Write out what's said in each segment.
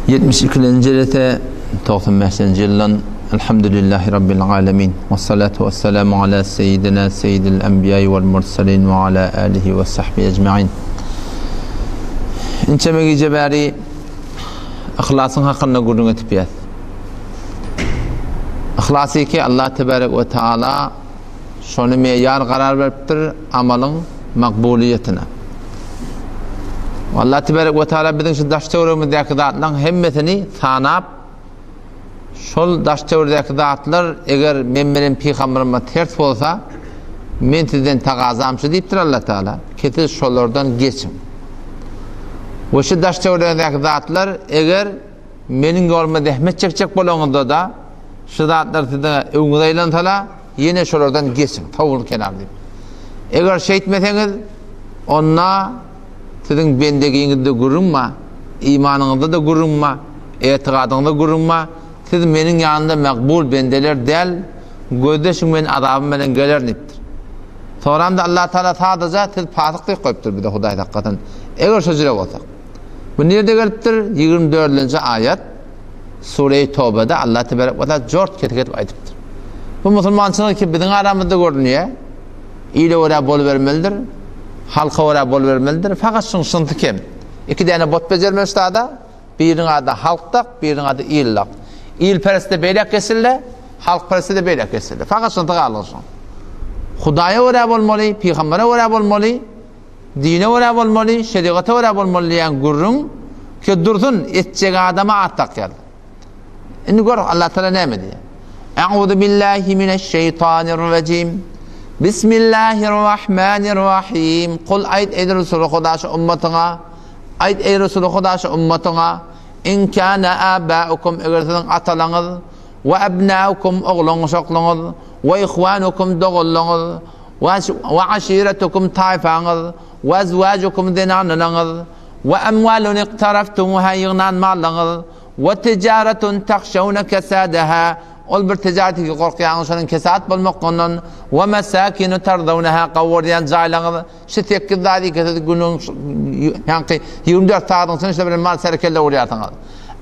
72-nji jelese 95-nji ýyldan Elhamdülillahi Rabbil alemin. We salatu we selamu ala seyyidina seyyidil enbiýai wal mursalin we ala alihi we sahbihi ecmaîn. Inçeme gije bäri yhlasyň hakynda gürrüň edip ýas. Yhlasy ki Allah tebarek we taala Şony meýar karar beripdir amalyň makbulyýetine. Allah tebarek we taala biziň şu daş töweregimizdäki zatlaryň hemmesini sanap, şol daş töweregdäki zatlar eger men bilen pygamberyma ters bolsa, men sizden tagazam şu diýipdir Allah taala, ki siz şolardan geçiň. We şu daş töweregindäki zatlar eger meniň ýoluma zähmet çekjek bolanyňyzda-da, Şu zatlar siziň öňüňize aýlansalar, ýene şolardan geçiň, sowulyň kenar diýip. Eger şeýtmeseňiz, onda siziň bendegiňizde gürrüň bar, imanyňyzda-da gürrüň bar, etigadyňyzda gürrüň bar. Siz meniň ýanymda makbul bendeler däl, gözleşiň men azabym bilen gelerin diýipdir. Soramda Allah Taala sadaja siz pasyk diýip goýupdyr bize Hudaý saklasyn. Eger şo jüre bolsak. Bu nirde gelipdir? 24-nji aýat. Sure-i Tobada Allah tebarek we taala jort kesik edip aýdypdyr. Bu musulmançylyk ki biziň aramyzda görünýär. Ile görä bolubermelidir. Halka görä bolubermelidir. Fakat şuň şynsy kem. Iki däne bot bejermeli ştada. Biriniň ady halkdak, biriniň ady ildak. Ilpereste beýläk geçildi, halkpereste de beýläk geçildi. Fakat şynsy galdy şuň. Hudaýa görä bolmaly, pygambere görä bolmaly. Dine görä bolmaly, şerigata görä bolmaly diýen gürrüň ki dursun, etjek adama at dakýarlar. Indi gör Allah Taala näme diýýär? A'udhu billahi mineşşeýtanirrajim. Bismillahirrahmanirrahim. Kul aýt eý Resul Huda şu ummatyňa, aýt eý Resul Huda şu ummatyňa, in kana abaukum eger siziň atalaňyz we abnaukum oglan-uşaklaryňyz we ihwanukum doganlaryňyz We aşiretukum taýfaňyz, we ezwajukum zenanalaňyz, we emwalun iktaraftumuha ýygnan mallaňyz, we tijaretun tahşewne kesadaha ol bir tijaret ki gorkýaňyz şonuň kesat bolmaklygyndan, we mesakinu tardawnaha gowurýan jaýlaňyz, şu sekiz zat ki siz günüň ýaňky 24 sagatyň içinde şular bilen mal serkelle urýarsyňyz.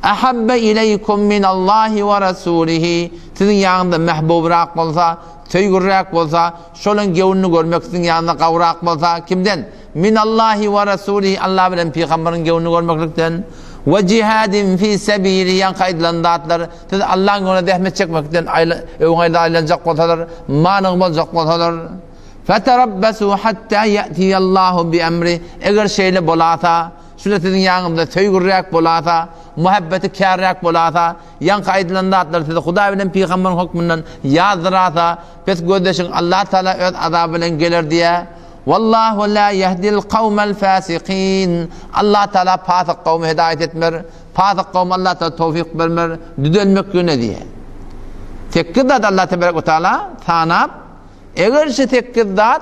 Ahabba ileýkum minallahi we rasulihi siziň ýanyňyzda mähbubrak bolsa, Söýgüliräk bolsa, şolaň göwnüni görmek siziň ýanyňyzda gowurak bolsa, kimden? Minallahi we rasulihi, Allah bilen pygamberiň göwnüni görmeklikden, we jihadin fi sebilihi, ýaňky aýdylan zatlar, siz Allaň ýolunda zähmet çekmekden öňe aýlanjak bolsalar, manyg boljak bolsalar, feterabbasu hatta ýe'tiyallahu bi emri, eger şeýle bolasa, şular siziň ýanyňyzda söýgüliräk bolasa, muhabbeti kärräk bolasa, Ýaňky aýdylan zatlar sizi Hudaý bilen pygamberiň hökmünden ýazdyrarsa, pes gözleşiň Allah Taala öz azaby bilen geler diýýär. Wallahu la ýehdil kawmel fasikin. Allah Taala pasyk kowmy hidaýat etmer. Pasyk kowma Allah Taala towfyk bermer, düzelmekligine diýýär. Sekiz zat Allah tebarek we taala sanap, eger şu sekiz zat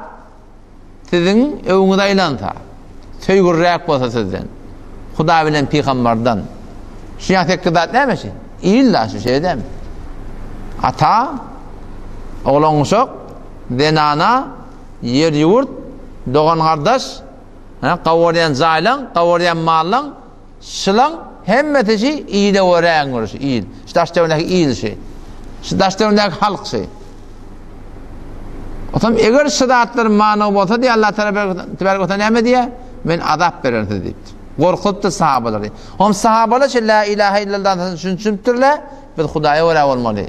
Siziň öwüňiz aýlansa, söýgüliräk bolsa sizden, Hudaý bilen pygambardan. Şu ýa sekiz zat näme şi? Il da şu şeýle dämi? Ata, oglan-uşak, zenana, ýer-ýurt, dogan-gardaş, gowurýan jaýlaň, gowurýan mallaň, Şylaň hemmesi şi ile göräň görüşi, il. Şu daş töweregindäki il şi. Şu daş töweregindäki halk şi. Otam eger şu zatlar manyg bolsa diýe Allah tebarek we näme diýe? Men azap bererin size diýipdir. Gorkutdy sahabalary. Hom sahabalar şi la ilaha illallah düşünipdirler, biz Hudaýa görä bolmaly.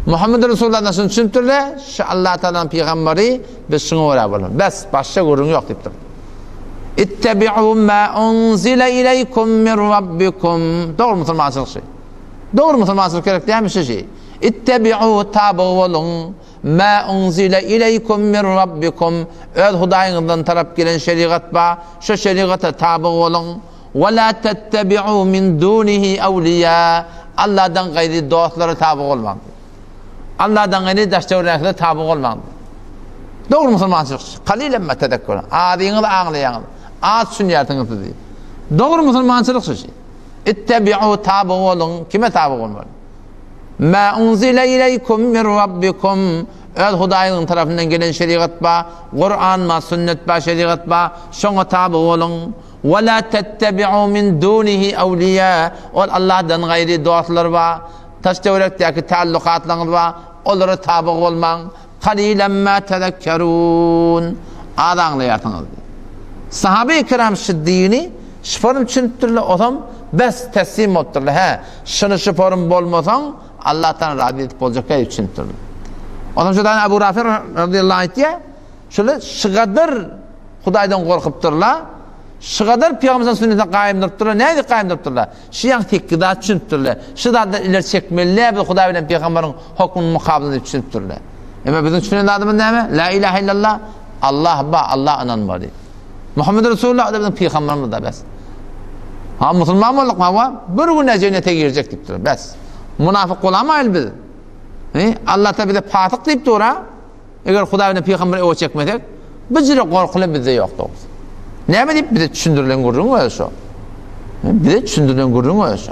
Muhammed Resulullah şunu düşünipdirler, şu Allah Taalanyň pygamberi biz şuňa görä bolmaly. Bes, başga gürrüň ýok diýipdir. Ittebi'u ma unzile ileýkum min rabbikum. Dogry musulmançylyk şu. Dogry musulmançylyk gerek dälmi şu şey? Ittebi'u taby boluň. Ma unzile ileýkum min rabbikum. Öz Hudaýyňyzdan tarap gelen şerigat bar. Şu şerigata taby boluň. Ve la tettebi'u min dunihi awliya. Allahdan gaýry dostlara taby bolmaň. Allahdan gaýry daş-töweregine taby bolmaň. Dogry musulmançylyk. Kalilen ma tezekkurun. Azyňyz aňlaýaňyz. Az düşünýärsiňiz siz. Dogry musulmançylyk şu. Ittebi'u taby boluň. Kime taby bolmaly? Ma unzile ileýkum min rabbikum. Öz Hudaýyňyň tarapyndan gelen şerigat ba, Kur'an ba, sünnet ba, şerigat ba, şoňa taby boluň. Ve la tettebi'u min dunihi awliya. Ol Allahdan gaýry dostlar bar. Daş-töwerekdäki tällukatlaryňyz bar. Olara tabyg bolmaň. Kalilen ma tezekkerun. Az aňlaýarsyňyz. Sahabe-i kiram şu dini şu form düşünipdirler, osam bes teslim bolupdyrlar. Hä, şuny şu form bolmasaň, Allahdan razy edip boljak däl diýip düşünipdirler. Osam şu dany Abu Rafi radiyallahu anh aýtýar, şular şygadyr Hudaýdan gorkupdyrlar, şygadyr Pygamberimiziň sünnetine gaýym durupdyrlar. Nädip gaýym durupdyrlar? Şu ýaň tekki zat düşünipdirler. Şu zatdan ileri çekmeli däl biz Hudaý bilen Pygamberiň hokmunyň mukabylynda diýip düşünipdirler. Emma biziň düşünen zadymyz näme? La ilahe illallah, Allah bar, Allah ynanmaly. Muhammed Resulullah da biziň pygamberimiz da bes. Ha musulman bolduk hawa, bir gün jennete girjek diýipdir. Bes. Munafyk bolamaýyl biz. He? Allah ta bize fasyk diýip dur ha. Eger Hudaý bilen pygamberi öwe çekmesek, bu jüre gorkuly bizde ýok dogrusy. Näme diýip bize düşündirilen gürrüň özi şo. Bize düşündirilen gürrüň özi şo.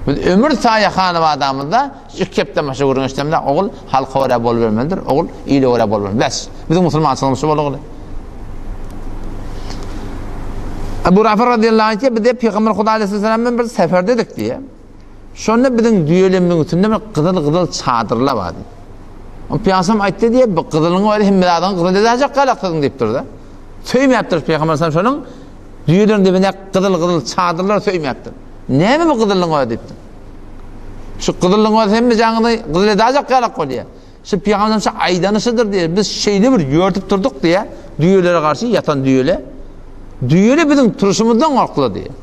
Biz ömür saýa hanabadamyzda şu kepde maşa gürrüň eşidemde ogul halka görä bolubermelidir, ogul ile görä bolubermelidir. Bes. Biziň musulmançylygymyz şu boldugy. Ebu Rafi radiyallahu anh bize Peygamber Huda aleyhisselam bilen bir seferdedik diye. Şonda biziň düýelerimiziň üstünde bir gyzyl-gyzyl çadyrlar bardy. Oň Pygamberimiz aýtdy diýip, bu gyzylyň özi hemme zadyň gyzyl edäjek galak siziň diýipdir-de. Söýmäpdir Pygamberimiz şonuň düýeleriň dibine gyzyl-gyzyl çadyrlar söýmäpdir. Näme bu gyzylyň özi diýipdir. Şu gyzylyň özi hemme jaňyny gyzyl edäjek galak bolýar. Şu Pygamberimiz şu aýdany şudur diýip, biz şeýle bir ýörtüp durduk diýip, düýelere garşy ýatan düýele. Düýele biziň turşumyzdan gorkdular diýip.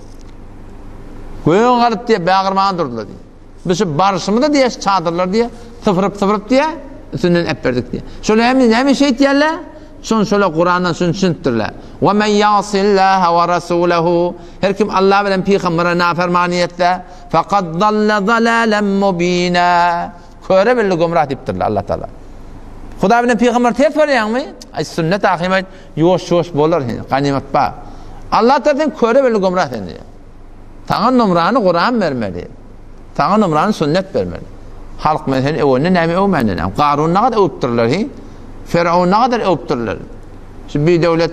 Göge galyp diýip, bagyrmaga durdular diýip. Biz şu barşymyzda diýip, şu çadyrlar diýip, sypyryp-sypyryp diýip, üstünden äpberdik diýip. Şolar hem näme şeýtýärler? Şon şolar Kurandan şuny düşünipdirler. Ve men yasillaha ve rasulahu Her kim Allah bilen pygambere nafermany etse, faqad dalla dalalan mubina. Köre belli gümrah diýipdirler Allah Taala. Hudaý bilen pygamber ters barýaňmy? Aý sünnet ahym aýt, ýuwaş-ýuwaş bolar sen, ganymat bar. Allah Taala sen köre belli gümrah sen diýýär. Saňa numrany Kuran bermeli. Saňa numrany sünnet bermeli. Halk men seni öwende näme öwmände näme? Garun nagadar öwüpdirler hi? Firavun nagadar öwüpdirler. Şu bir döwlet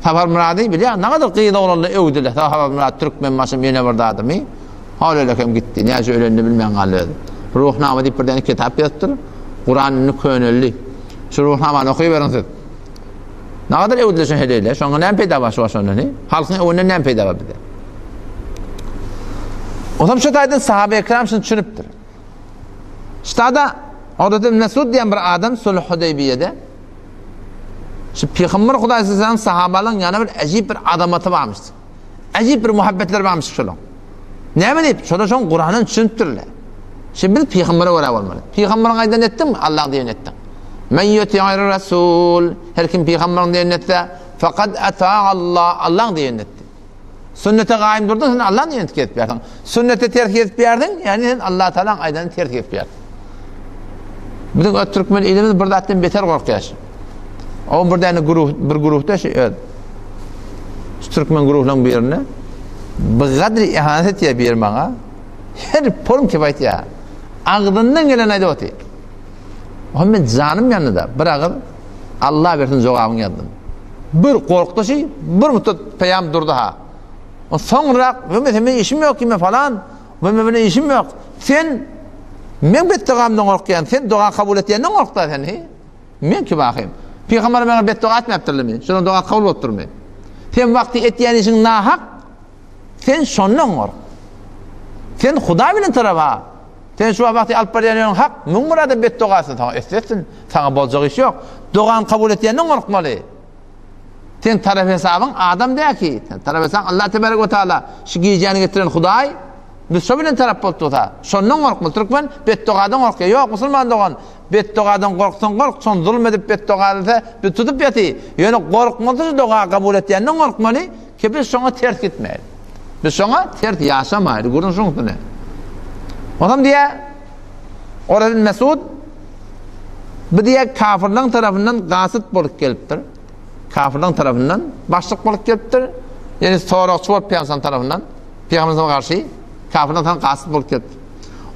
Sapar Murady bilýär, nagadar gyz oglanlar öwdüler. Sapar Murad türkmen başym ýene bir zadymy? Hol öle hem gitdi. Näçe ölenini bilmän galdy özi. Ruhnama diýip bir däne kitap ýazypdyr. Kuran indi köneldi. Şu ruhnamany okyberiň siz. Nagadar öwdüler şu heleýler. Şoňa näme peýda bar şu şondan? Halkyň öwünden näme peýda bar bize? Onam şu taýdan sahabe ekram şuny düşünipdir. Ştada Hazreti Mesud diýen bir adam Sulh Hudeybiýede şu Pygamber Hudaý sallallahu sahabalaryň ýanyna bir ajib bir azamaty barmyş. Ajib bir muhabbetleri barmyş şolaň. Näme diýip? Şolar şoň Kuranyny düşünipdirler. Şimdi biz pygambere görä bolmaly. Pygamberiň aýdanyny etdiňmi? Allahyň diýenini etdiň. Men yuti'ir rasul. Her kim pygamberiň diýenini etse, fakat ata Allah. Allahyň diýenini etdi. Sünnete gaýym durduň, sen Allahyň diýenini kesip ýärsiň. Sünnete ters kesip ýärsiň, ýagny sen Allah Taalanyň aýdanyny ters kesip ýärsiň. Biziň öz türkmen ilimiz bir zatdan beter gorkýar. O bir däne guruh, bir guruhda şu öz şu türkmen guruhlaryň birine bir gadry ihanet etýär bir maňa. Her polum kep aýtýar. Agzyndan gelen aýdyp otyr. O men janym ýandy-da, bir agyz Allah bersin jogabyny ýazdym. Bir gorkdy şi, bir mutdat peýam durdy ha. O soňrak, men men işim ýok kime falan, men men işim ýok. Sen men betdogamdan gorkýan, sen doga kabul etýänden gorkda sen. He? Men ki bakayım. Peygamber maňa betdoga etmäpdirlimi? Şondan doga kabul bolupdyrmy? Sen wagty etýän işiň nahak, sen şondan gork. Sen Hudaý bilen taraba. Sen şu wagty alyp barýan ýoluň hak, 1001 adam betdoga etsin saňa, etse etsin, saňa boljak iş ýok. Dogany kabul etýänden gorkmaly. Sen tarap hesabyň adam däl ki. Sen tarap hesabyň Allah tebarek we taala. Şu gijäni getiren Hudaý biz şo bilen tarap bolup dursa, şondan gorkmaly. Türkmen betdogadan gorkýar. Ýok, musulman dogan, betdogadan gorksaň gork, şon zulum edip betdoga edilse, biz tutup ýaty. Ýöne gorkmasy şu doga kabul etýänden gorkmaly ki biz şoňa ters gitmäýli. Biz şoňa ters ýaşamaýly. Gürrüň şuň üstünde. Onam diýä Oraz ibn Mesud bu diýä kafirleň tarapyndan gasyt bolup gelipdir. Kafirleň tarapyndan başlyk bolup gelipdir. Ýani soragçy bolup Pygamber tarapyndan Pygamber garşy kafirleň tarapyndan gasyt bolup gelipdir.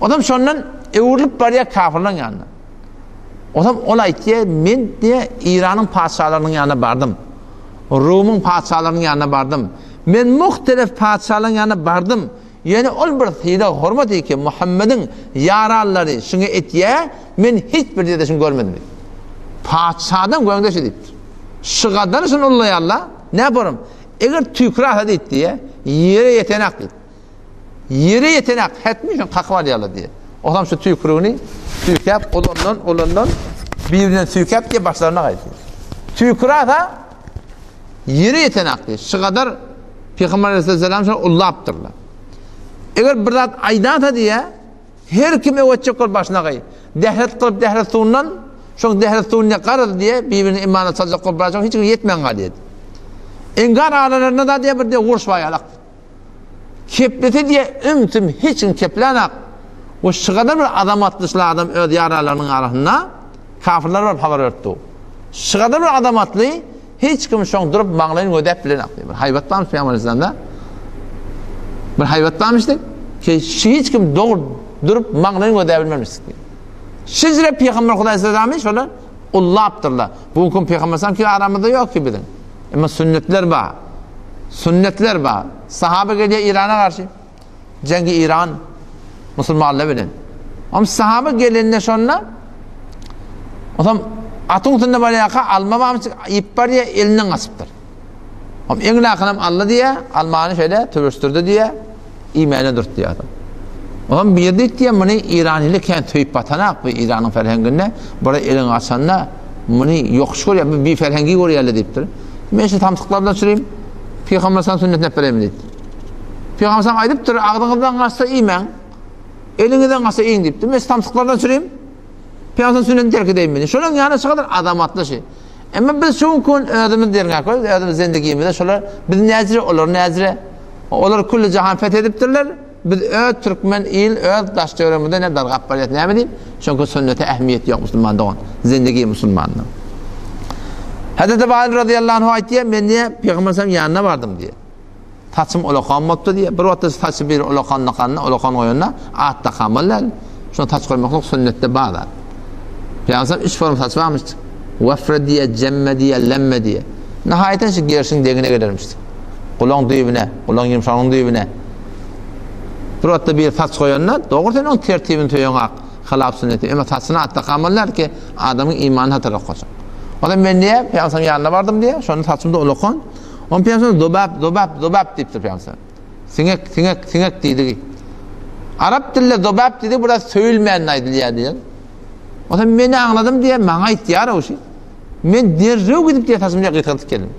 Onam şondan öwrülip barýar kafirleň ýanyna. Onam ol aýtýar, men diýä Iranyň patyşalarynyň ýanyna bardym. Rumyň patyşalarynyň ýanyna bardym. Men muhtelef patyşalaryň ýanyna bardym. Ýöne ol bir sylag, hormat ki, Muhammediň ýaranlary şuňa etýä, men hiç bir ýerde şuny görmedim diýipdir. Patyşadan göňde şi diýipdir. Şygadan şuny ullaýarlar, näparum, eger tüýkürasa diýipdi, ýere ýetenak diýipdir. Ýere ýetenak, hetmi şuny kakyp alýarlar diýýär. Olam şu tüýkürigini tüýkäp, olandan, olandan birinden tüýkäp diýip başlaryna gaýtdy. Tüýkürasa ýere ýetenak diýip, şu gadar Pygamber aleyhisselam şony ullapdyrlar. Eger bir zat aýdansa diýýär, her kim öwetjek bolup başyna gaý. Dähret kylyp dähret suwundan, şoň dähret suwuny garaz diýe, bir-birine imana saljak bolup barjak hiç kim ýetmän galýar. Engar aralarynda da diýe bir diýe uruş bar ýalak. Keplese diýe ümsüm hiç kim keplänak. We şygadar bir azamatly şul adam öz ýaralarynyň arasynda kafirler baryp habar beripdi. Şygadar bir azamatly hiç kim şoň durup maňlaýyny gödäp bilenak diýip. Bir haýbat barmyş Pygamber Aleyhisselamda. Bir haýbat barmyş diýip. Ki hiç kim dogry durup maňlaýyny gödäp bilmemiş diýip. Şijre Pygamber Hudaý Aleyhisselamy şolar ullapdyrlar. Bu gün Pygamber Aleyhisselam ki aramyzda ýok ki biziň. Emma sünnetler bar. Sünnetler bar. Sahaba gelýär Irana garşy. Jengi İran musulmanlar bilen. Om sahaba gelende şonda Otam atyň üstünde barýarka alma barmyş, ip barýar, elinden gaçypdyr. Om eňin akynam aldy diýýär, almany şeýle töweşdirdi diýýär, iýmäne durdy diýýär adam. Otam bir diýdi, muny Iranyly kän söýüp batanak bu Iranyň ferhenginde, bir eliň açanda muny ýokuş görýär, bu bir ferhengi görýärler diýipdir. Men şu samsyklar bilen çüreyim, Pygamber sallallahu sünnetine bereyim diýipdir. Pygamber sallallahu aýdypdyr, agzyňyzdan gaçsa iýmäň, eliňizden gaçsa iýiň diýipdir. Men şu samsyklardan çüreyim, Pygamber sünnetini terk edeýin men. Şonuň ýany çykadyr azamatly şey. Emma biz şu gün özümiz derňäp görüz, özümiz zendigimizde şolar biz näzire, olar näzire. Olar külli jahan feth edipdirler. Biz öz türkmen il, öz daş töweregimizde ne dargap barýas, näme diýip? Çünki sünnete ähmiýet ýok musulman dogan. Zendigi musulmanda. Hazreti Baýyl radiyallahu anhu aýtýar, men diýe Pygamber sallam ýanyna bardym diýe. Saçym ulakan bolupdy diýe. Bir wagtda saçy bir ulakan dakanda, ulakan goýanda at dakanmaly däl. Şona saç goýmaklyk sünnetde bar zat. Pygamber sallam üç forma saç barmyş. Wafre diýe, cemme diýe, lemme diýe. Nihaýeten şu gerşiň deňine gelermiş. Gulaň düýbüne, gulaň ýumşagynyň düýbüne. Bir wagtda bir saç goýanda, dogry sen oň tertibini söýeňak, hylap sünneti. Emma saçyny at dakanmaly däl ki, adamyň imanyny hatara goşak. Onda men diýe, Pygamber ýanyna bardym diýe, şonda saçymda ulakan. Onda Pygamber zobap, zobap, zobap diýipdir Pygamber. Siňek, siňek, siňek diýdigi. Arap dilinde zobap diýdi, biraz söýülmän aýdylýar diýen. Onda men aňladym diýe, maňa aýtýar o şey. Men derrew gidip diýe saçymy diýe gysgaltyp geldim.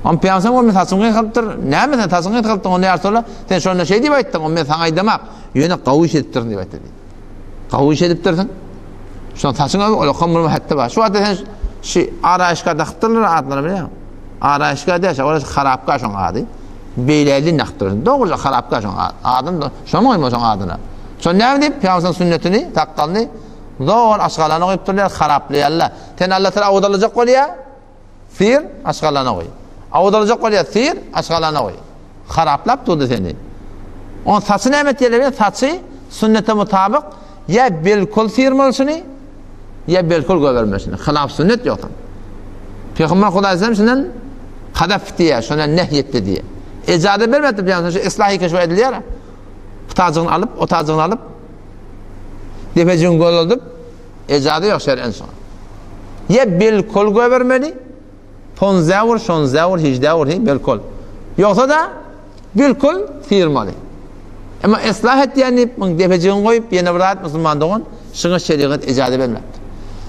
Onda Pygamber men saçymy gysgaltypdyr. Näme sen saçyňy gysgaltdyň? Onda ýa Resulallah, sen şonda şeý diýip aýtdyň, onda men saňa aýdamak. Ýöne gawy iş edipdirsiň diýip aýtdy. Gawy iş edipdirsiň. Şonda saçyň özi olakan bolma hetdi bar. Şu wagtda sen şu araýşka dakypdyrlar adlary bilýäňmi? Araýşka däl, şo orası harapka şoň ady. Beýläli nakdyrsyň. Dogruja harapka şoň adyny, şony goýma şoň adyna. Şony näme diýip, Pygamberimiziň sünnetini, sakgalyny zor aşgalana goýupdyrlar, haraplaýarlar. Sen Allah Taala awdalajak bolýar, syr aşgalana goý. Awdalajak bolýar, syr aşgalana goý. Haraplap durdy seni. On saçy näme etýärler? Saçy sünnete mutabyk ýa belkol syrmalyşyny, ýa belkol goýbermesini. Hylaf sünnet ýogsa. Pygamber Hudaý sen şundan kadaf diýýär, şondan nehy etdi diýýär. Ejaza bermedi pygamber şu islahy keşf edilýär. Putajygyny alyp, otajygyny alyp depejigini gözledip ejaza ýok şer'en şoňa. Ýa belkol goýbermeli, Ponzäwr, şonzäwr, hijdäwr, hi, belkol. Ýogsa-da, bilkul syrmaly. Emma islah etýän diýip, muň depejigini goýup, ýene bir zat musulman dogan, şuňa şerigat ejaza bermändir.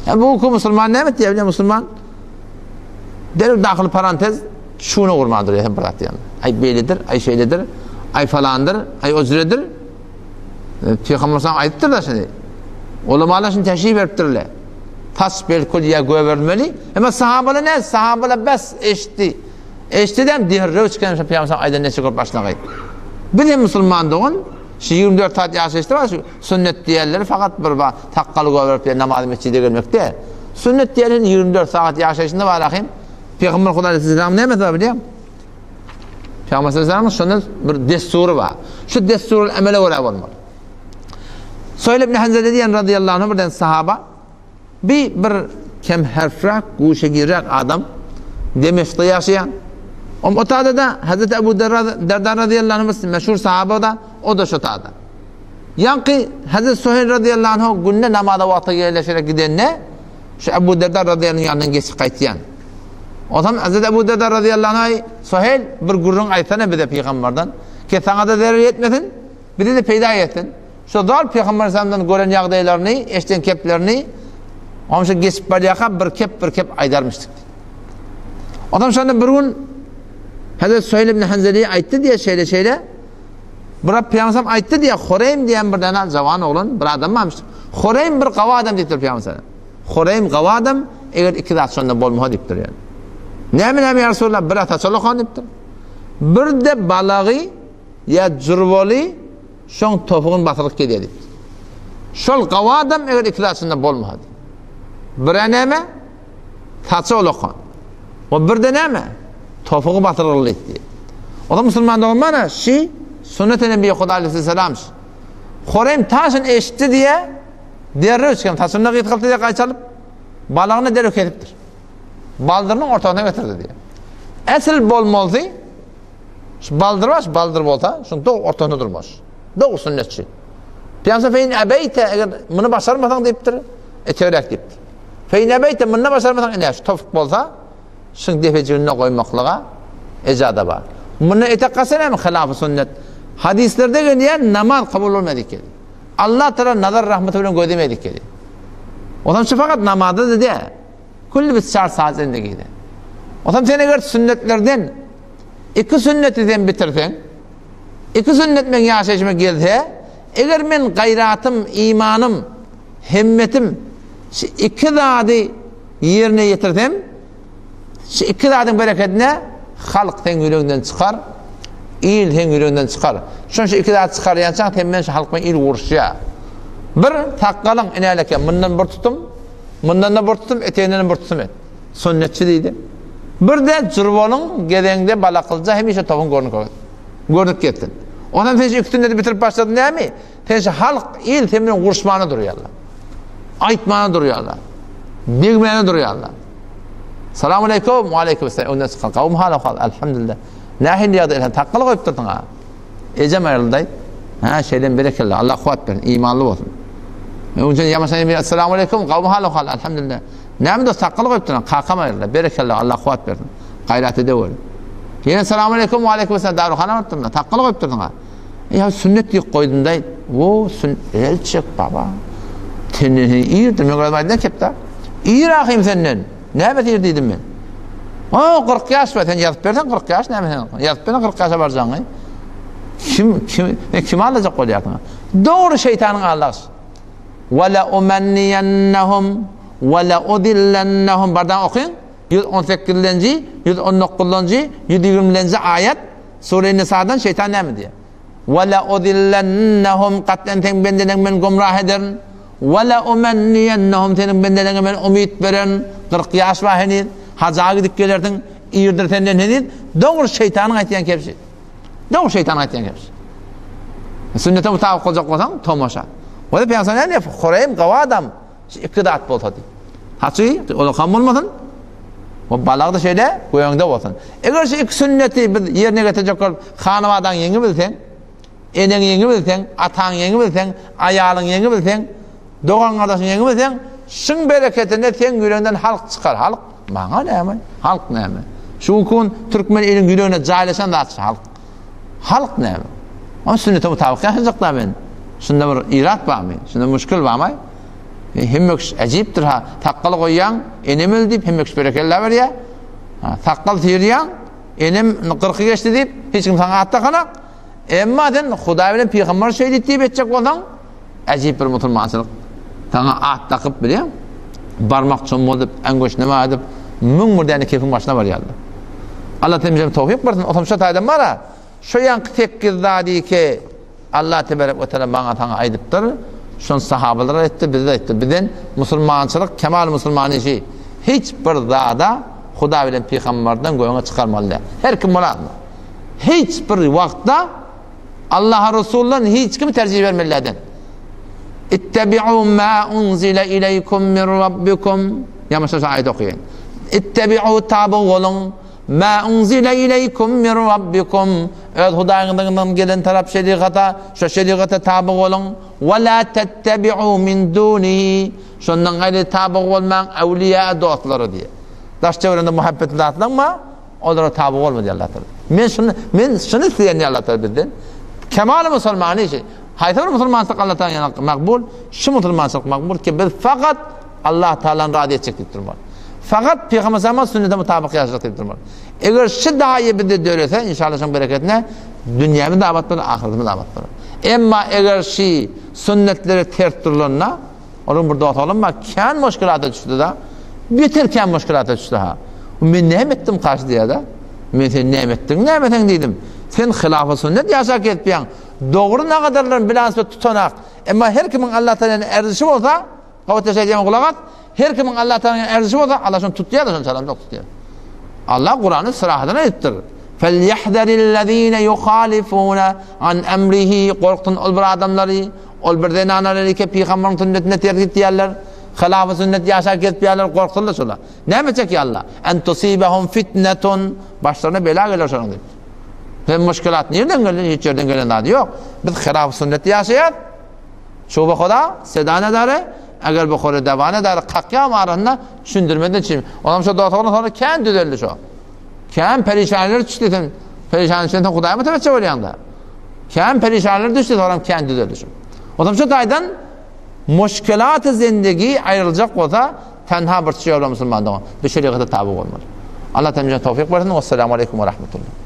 Ýa bu gün musulman näme etýär bilýän musulman? Derrew dahyl parantez şuna gurman durýar hem bir zat diýen. Aý beýledir, aý şeýledir, aý falandyr, aý ojredir. E, Pygamber sallam aýdypdyr da şuny. Ulamalar şuny teşrif beripdirler. Tas belkul ýa göberilmeli. Emma sahabalar ne? Sahabalar bes eşitdi. Eşitdidem derrew çykan şu Pygamber aýdan neçe köp başlagaý. Biz hem musulman dogan şu 24 saat ýaşaýyşda bar şu sünnet diýenleri fakat bir ba sakgaly göberip ýa namaz mesjide gelmek däl. Sünnet diýenler 24 saat ýaşaýşynda bar ahim. Pygamber Hudaý aleyhisselam näme sebäp bilýär? Pygamber aleyhisselam şonda bir dessury bar. Şu dessury emele görä bolmaly. Suheýl ibn Hanzale diýen radiyallahu anhu birden sahaba bi bir kem herfrak, guşegirrak adam Demeşkde ýaşaýan. Om o tada-da Hazreti Ebu Derda razyýallahu anh meşhur sahaba-da, o-da şo tada. Ýaňky Hazreti Suheýl razyýallahu anh günde namaza wagty ýerleşere gidende, şu Ebu Derda razyýallahu anh ýanyndan geçip gaýtýan. Onsoň Hazreti Ebu Derda razyýallahu anh Suheýl bir gürrüň aýtsana bize pygamberden, ki saňa-da zerer ýetmesin, bize-de peýda ýetsin. Şo zol Pygamber aleyhisselamdan gören ýagdaýlaryny, eşiden keplerini onşa geçip barýarka bir kep bir kep aýdarmyşdyk. Ondan şonda bir gün Hazret Suheýl ibn Hanzeli aýtdy diýe şeýle şeýle. Bir Pygamber aýtdy diýe Horeým diýen bir dana jawan oglan bir adam barmyş. Horeým bir gawy adam diýipdir Pygamber. Horeým gawy adam eger iki zat şonda bolmasa diýipdir ýani. Näme näme ýa Resulallah bir ata çolakan diýipdir. Bir de balagy ýa jurbaly Şoň topugyny basyryp gelýär diýipdir. Şol gawy adam eger ikilaçynda bolmasa diýip. Birä näme? Saçy olakan. We birde näme? Topugy basyryldy diýip. O da musulman dogan mana şi sünnet-i Nebi Huda aleyhisselam. Horem taşyn eşitdi diýe derrew çykan saçyny gysgaltdy diýe gaýtalyp balagyny derrew kesipdir. Baldyrynyň ortasyna getirdi diýe. Esl bolmalysy Şu baldyr baş baldyr bolsa, şuň dogry ortasynda durmaş. Dogry sünnetçi. Pygamber fein ebeýte eger muny başarmasaň diýipdir, etegräk diýipdir. Fein ebeýte muny başarmasaň ine şu towfuk bolsa, şuň depejiginde goýmaklyga ejada bar. Muny etek gaça näme hilafy sünnet. Hadislerde gelýän namaz kabul bolmaýar diýip. Allah Taala nazar rahmeti bilen gözlemeýär diýip. Ondan şu fakat namazda da däl. Külli biz çar saat zindegide. Ondan sen eger sünnetlerden Iki sünneti sen bitirseň, iki sünnet meň ýaşaýşyma gelse, eger men gaýratym, imanym, hemmetim şu iki zady ýerine ýetirsem, şu iki zadyň berekedine halk seň ýüregiňden çykar, il seň ýüregiňden çykar. Şon şu iki zady çykarýançaň sen bilen şu halk bilen il uruşýar. Bir sakgalyň inäleke mundan bir tutum, mundan-da bir tutum, eteginden bir tutum et. Sünnetçi diýdi. Bir-de jurbalyň gezeňde balaklyja hemişe topuň görnüp görnüp gezsin. Onam sen şu iki sünneti bitirip başladyň nämi? Sen şu halk, il sen bilen uruşmana durýarlar. Aýtmana durýarlar. Degmäne durýarlar. Salam aleýkum, we aleýkum selam. Ondan çykan gawum hal ahwal, elhamdülillah. Nähili ýagdaý, sen takgaly goýup durdyň ha. Ejem aýryldy. Ha, şeýle berekella. Allah kuwwat bersin, imanly bolsun. Öňden ýamaşan ýeri assalamu aleýkum, gawum hal ahwal, elhamdülillah. Näme dost sakgal goýupdyr, kakam aýryldy. Berekella, Allah kuwwat bersin. Gaýrat edeweri. Ýene salam aleýkum, we aleýkum esselam daruhana barypdyryn. Sakgal goýupdyrsyň ha. Ýa sünnet diýip goýdum daý. O sün elçek baba. Senden irdir, men özüm aýdym kepde. Ir ahym senden. Näme ir diýdim men. O 40 ýaş bar, sen ýazyp berseň 40 ýaş näme sen? Ýazyp berseň 40 ýaşa barjagyňy. Kim kim kim alajak bolýarsyň? Dogry şeýtanyň aldagyşy. Ve le umenniyennehum ve le udillennehum bardan okyň. 118-nji, 119-njy, 120-nji aýat Sure Nisadan şeýtan näme diýýär? Ve le udillennehum kat'en seň bendeleňi men gumrah ederin. Ve le umenniyennehum seniň bendeleňe men umyt bererin. 40 ýaş bar heniz. Haja gidip gelersiň. Irdir senden heniz. Dogry şeýtanyň aýtýan kepşi. Dogry şeýtanyň aýtýan kepşi. Sünnete mutabyk boljak bolsaň, tomaşa. Wada Pygamber näme diýip, Horeým gawy adam, şu iki zat bolsa diýip. Haçy, ol kam bolmasyn. O balag da şeýle göňde bolsun. Eger şu iki sünneti biz ýerine getirjek bolup, hanabadaň ýeňi bilseň, eneň ýeňi bilseň, ataň ýeňi bilseň, aýalyň ýeňi bilseň, Dogan gardaşyň ýeňi bilseň, şyň bereketinde seň ýüregiňden halk çykar. Halk maňa näme? Halk näme? Şu gün türkmen iliň ýüregine jaýlaşan zat şu halk. Halk näme? O sünnete mutabyk ýaşajak da men. Şunda bir irat barmy? Şunda müşkil barmy? E, hemme kişi äjipdir ha. Sakgal goýýaň, enem öldü diýip hemme kişi berekella berýär. Ha, sakgal syrýaň, enem 40 geçdi diýip hiç kim saňa at dakanak. Emma sen Hudaý bilen pygamber şeýdi diýip etjek bolsaň, Äjip bir musulmançylyk. Saňa at dakyp bilýäň, barmak çommaldyp, äňgoşnama edip, 1001 däne kefiň başyna barýarlar. Allah temizem towfik bersin. Otam şo taýdan bara. Şo ýanky 8 zady ki Allah tebarek we taala maňa saňa aýdypdyr. Şony sahabalar aýtdy, bize aýtdy. Bizden musulmançylyk kemal musulman işi. Hiç bir zada Huda bilen pygamberden göňe çykarmaly däl. Her kim bolarmy? Hiç bir wagtda Allaha Resuldan hiç kimi terjih bermeli däl. Ittebi'u ma unzile ileykum min rabbikum. Ýa şu aýat okaýyn. Ittebi'u taby boluň. Ma unzile ileýkum min Rabbikum. Öz Hudaýyňyzdan gelen tarap şerigata, şo şerigata taby boluň. We la tettebi'u min dunihi. Şondan gaýry taby bolmaň awliýa dostlara diýýär. Daş töwereginde muhabbetli zatlaň bar, olara taby bolma diýýär Allah Taala. Men şuny men şuny isleýän diýýär Allah Taala bizden. Kemal musulmany işi. Haýsy bir musulmançylyk Allah Taala ýanynda makbul? Şu musulmançylyk makbul ki biz fakat Allah Taalany razy etjek diýip durmaly. Fakat Pygamber sallallahu sünnete mutabyk ýaşajak diýip durmaly. Eger şu daýy bizde dörese, inşallah şoň bereketine dünýämiz abat bolar, ahyretimiz abat bolar. Emma eger şu sünnetlere ters durulanda, Onuň bir dost oglan bar, kän muşkilata düşdi-de. Beter kän muşkilata düşdi ha. Men näme etdim kaş diýýär-de. Men sen näme etdiň, näme sen diýdim. Sen hylafy sünnet ýaşap gezipýäň. Dogry nagadarlaryň bilansy tutanak. Emma her kimiň Allah Taalanyň erzişi bolsa, gabat ýaşaýan diýen gulak as. Her kimiň Allah Taalanyň erzişi bolsa, Allah şony tutýar-da, şony çalamzok tutýar. Allah Kurany syrahadan aýdypdyr. Felýahzerillezine yuhalifuna an emrihi gorksun ol bir adamlary Ol bir zenanlar erike pygamberiň sünnetine ters gitýärler. Hylafy sünnet ýaşap gezipýärler, gorksunlar şolar. Näme etjek ýa Allah? En tusibahum fitnetun. Başlaryna bela geler şonuň diýip. Hem muşkilat nirden geldi? Hiç ýerden gelen zady ýok. Biz hylafy sünnet ýaşaýas. Şuba Huda seda nadare, eger bu hore deva nadare kakýam arasynda düşündirmeden çim. Onam şo dost oglan sonra kän düzeldi şo. Kän perişanlar düşdi sen. Perişan düşen sen Hudaýa müteweccih bolýaň-da. Kän perişanlar düşdi, soňram kän düzeldi şu. Onam şu taýdan muşkilaty zindigi aýryljak bolsa, tenha bir çyýarlar musulman dogan. Bu şeriata taby bolmaly. Allah tamjan towfik bersin. Wessalamu aleýkum we rahmetullah.